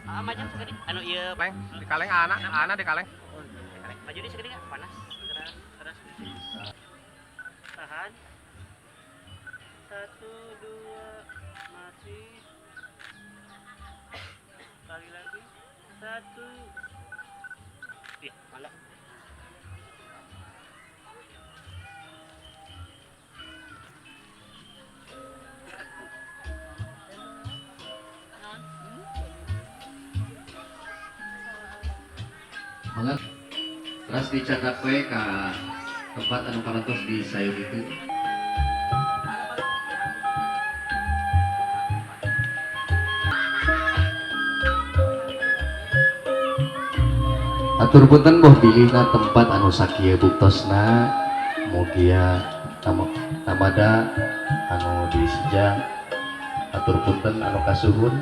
Ah, maju sakedik. Anu ieu. Kaleng, di kaleng anak, anak di kaleng. Maju di sakedik, panas. Keras, keras. Tahan. Satu, dua, masih. Sekali lagi. Satu. Iya, mangga. Mangga teras dicatat we ka tempat anu parantos disayogikeun. Atur punten boh bilihna tempat anu sakieu buktosna, mugia tamada anu disija. Atur punten anu kasuhun.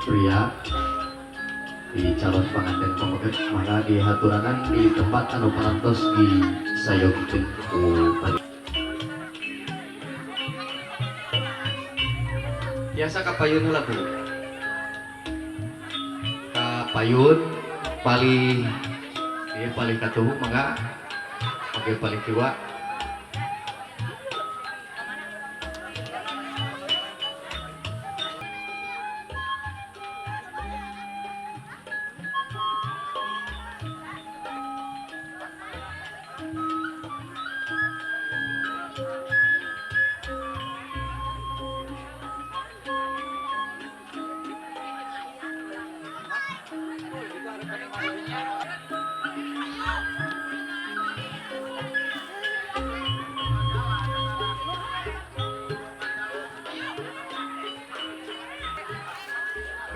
Pria di calon pengantin pameget, maka dihaturanan di tempat anu parantos disayogikeun ku panitia. Biasa kapayun heula, Bu. Kapayun palih ieu, palih katuhu, mangga oke, palih kiwa.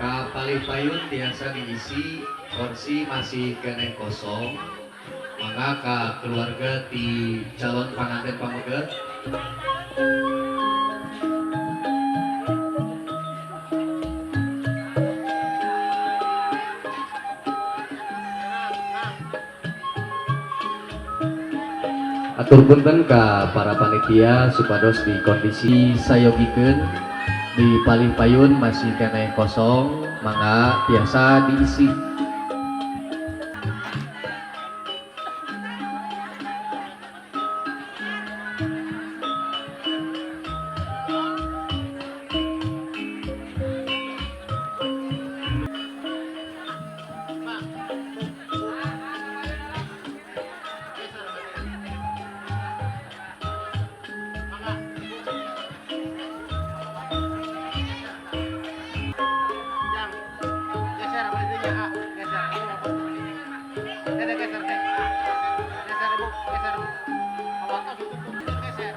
Ka palih payun biasa diisi, kursi masih keneh kosong, maka ka keluarga di calon pengantin pameget. Atur punten ka para panitia supados di kondisi sayogikeun di palih payun masih keneh kosong, mangga biasa diisi. Jang, geser apa itunya, ah, geser. Dede geser, deh. Geser, Bu, geser, Bu. Awak tuh tutup, geser.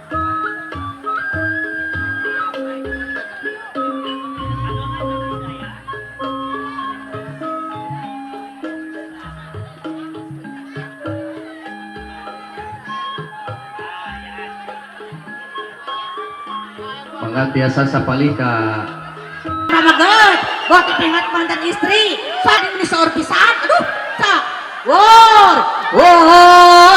Mangga tiasa sapalih ka Pameget, buat ingat mantan istri. Sok ini seur pisan. Aduh, sok. Wor, wor.